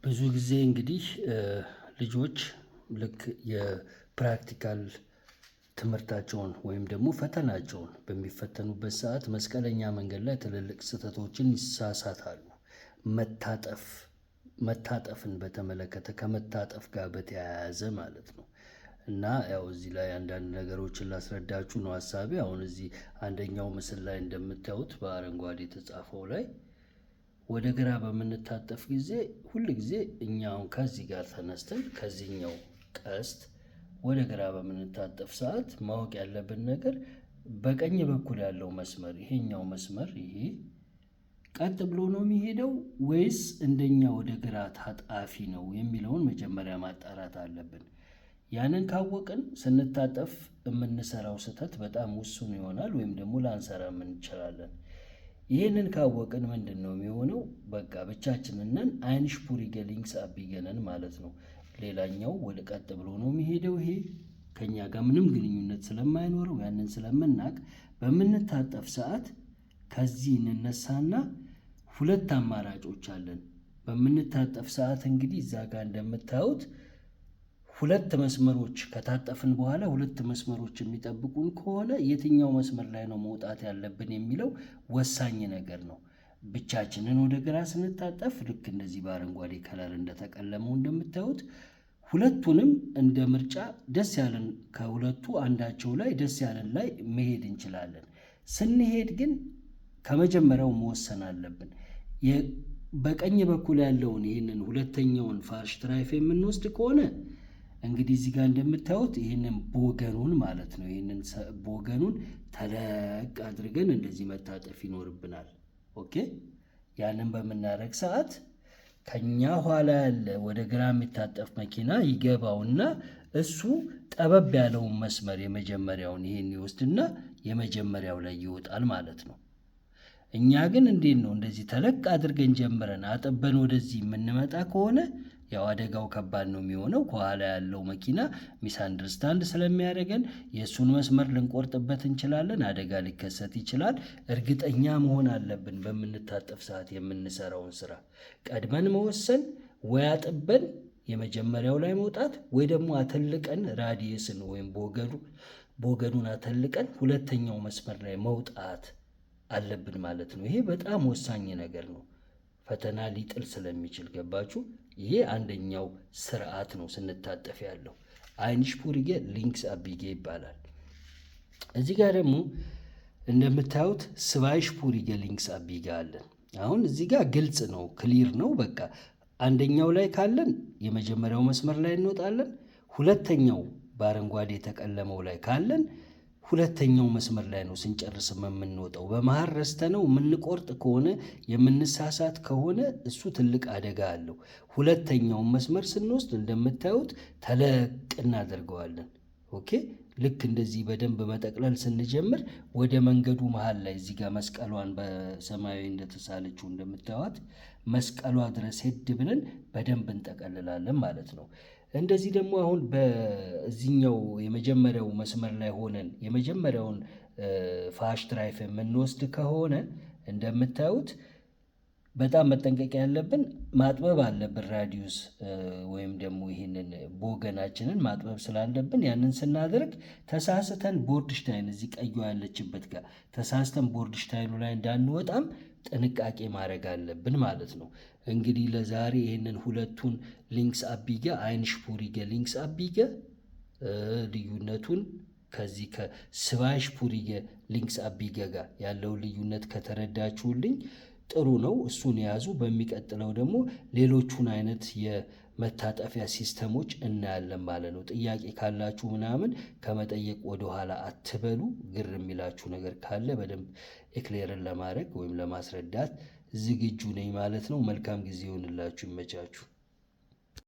ብዙ ጊዜ እንግዲህ ልጆች ልክ የ practical ትምህርታቸውን ወይም ደግሞ ፈተናቸውን በሚፈተኑበት ሰዓት መስቀለኛ መንገድ ላይ ትልልቅ ስህተቶችን ይሳሳታሉ። መታጠፍ መታጠፍን በተመለከተ፣ ከመታጠፍ ጋር በተያያዘ ማለት ነው። እና ያው እዚህ ላይ አንዳንድ ነገሮችን ላስረዳችሁ ነው ሀሳቤ። አሁን እዚህ አንደኛው ምስል ላይ እንደምታዩት በአረንጓዴ የተጻፈው ላይ ወደ ግራ በምንታጠፍ ጊዜ ሁል ጊዜ እኛ አሁን ከዚህ ጋር ተነስተን ከዚህኛው ቀስት ወደ ግራ በምንታጠፍ ሰዓት ማወቅ ያለብን ነገር በቀኝ በኩል ያለው መስመር፣ ይሄኛው መስመር፣ ይሄ ቀጥ ብሎ ነው የሚሄደው ወይስ እንደኛ ወደ ግራ ታጣፊ ነው የሚለውን መጀመሪያ ማጣራት አለብን። ያንን ካወቅን ስንታጠፍ የምንሰራው ስህተት በጣም ውሱን ይሆናል ወይም ደግሞ ላንሰራም እንችላለን። ይህንን ካወቅን ምንድን ነው የሚሆነው? በቃ ብቻችንን ነን፣ einspurige links abbiegen ነን ማለት ነው። ሌላኛው ወደ ቀጥ ብሎ ነው የሚሄደው። ይሄ ከኛ ጋር ምንም ግንኙነት ስለማይኖረው ያንን ስለምናቅ በምንታጠፍ ሰዓት ከዚህ እንነሳና ሁለት አማራጮች አለን። በምንታጠፍ ሰዓት እንግዲህ እዛ ጋር እንደምታዩት ሁለት መስመሮች፣ ከታጠፍን በኋላ ሁለት መስመሮች የሚጠብቁን ከሆነ የትኛው መስመር ላይ ነው መውጣት ያለብን የሚለው ወሳኝ ነገር ነው። ብቻችንን ወደ ግራ ስንታጠፍ ልክ እንደዚህ በአረንጓዴ color እንደተቀለመው እንደምታዩት ሁለቱንም እንደ ምርጫ ደስ ያለን ከሁለቱ አንዳቸው ላይ፣ ደስ ያለን ላይ መሄድ እንችላለን። ስንሄድ ግን ከመጀመሪያው መወሰን አለብን። በቀኝ በኩል ያለውን ይህንን ሁለተኛውን Fahrstreifen የምንወስድ ከሆነ እንግዲህ እዚህ ጋር እንደምታዩት ይህንን Bogen ኑን ማለት ነው። ይህንን Bogen ኑን ተለቅ አድርገን እንደዚህ መታጠፍ ይኖርብናል። Okay፣ ያንን በምናደርግ ሰዓት ከኛ ኋላ ያለ ወደ ግራ የሚታጠፍ መኪና ይገባውና እሱ ጠበብ ያለውን መስመር የመጀመሪያውን ይህን ይወስድና የመጀመሪያው ላይ ይወጣል ማለት ነው። እኛ ግን እንዴት ነው፣ እንደዚህ ተለቅ አድርገን ጀምረን አጥበን ወደዚህ የምንመጣ ከሆነ ያው አደጋው ከባድ ነው የሚሆነው። ከኋላ ያለው መኪና misunderstand ስለሚያደርገን የእሱን መስመር ልንቆርጥበት እንችላለን። አደጋ ሊከሰት ይችላል። እርግጠኛ መሆን አለብን። በምንታጠፍ ሰዓት የምንሰራውን ስራ ቀድመን መወሰን፣ ወይ አጥበን የመጀመሪያው ላይ መውጣት ወይ ደግሞ አተልቀን Radius ን ወይም Bogen ኑን አተልቀን ሁለተኛው መስመር ላይ መውጣት አለብን ማለት ነው። ይሄ በጣም ወሳኝ ነገር ነው። ፈተና ሊጥል ስለሚችል፣ ገባችሁ? ይሄ አንደኛው ስርዓት ነው ስንታጠፍ ያለው፣ einspurige links abbiege ይባላል። እዚህ ጋር ደግሞ እንደምታዩት zweispurige links abbiege አለን። አሁን እዚህ ጋር ግልጽ ነው፣ clear ነው። በቃ አንደኛው ላይ ካለን የመጀመሪያው መስመር ላይ እንወጣለን። ሁለተኛው በአረንጓዴ የተቀለመው ላይ ካለን ሁለተኛው መስመር ላይ ነው ስንጨርስም የምንወጣው። በመሀል ረስተነው የምንቆርጥ ከሆነ፣ የምንሳሳት ከሆነ እሱ ትልቅ አደጋ አለው። ሁለተኛውን መስመር ስንወስድ እንደምታዩት ተለቅ እናደርገዋለን። Okay፣ ልክ እንደዚህ በደንብ መጠቅለል ስንጀምር ወደ መንገዱ መሀል ላይ እዚህ ጋር መስቀሏን በሰማያዊ እንደተሳለችው እንደምታዩት መስቀሏ ድረስ ሄድ ብለን በደንብ እንጠቀልላለን ማለት ነው። እንደዚህ ደግሞ አሁን በዚህኛው የመጀመሪያው መስመር ላይ ሆነን የመጀመሪያውን Fahrstreifen የምንወስድ ከሆነ እንደምታዩት በጣም መጠንቀቅ ያለብን ማጥበብ አለብን። Radius ወይም ደግሞ ይህንን Bogen ናችንን ማጥበብ ስላለብን ያንን ስናደርግ ተሳስተን Bordstein እዚህ ቀዩ ያለችበት ጋር ተሳስተን Bordstein ኑ ላይ እንዳንወጣም ጥንቃቄ ማድረግ አለብን ማለት ነው። እንግዲህ ለዛሬ ይህንን ሁለቱን links abbiege፣ einspurige links abbiege ልዩነቱን ከዚህ ከ zweispurige links abbiege ጋር ያለውን ልዩነት ከተረዳችሁልኝ ጥሩ ነው። እሱን የያዙ። በሚቀጥለው ደግሞ ሌሎቹን አይነት የመታጠፊያ system ኦች እናያለን ማለት ነው። ጥያቄ ካላችሁ ምናምን ከመጠየቅ ወደኋላ አትበሉ። ግር የሚላችሁ ነገር ካለ በደንብ erklären ለማድረግ ወይም ለማስረዳት ዝግጁ ነኝ ማለት ነው። መልካም ጊዜ ይሆንላችሁ። ይመቻችሁ።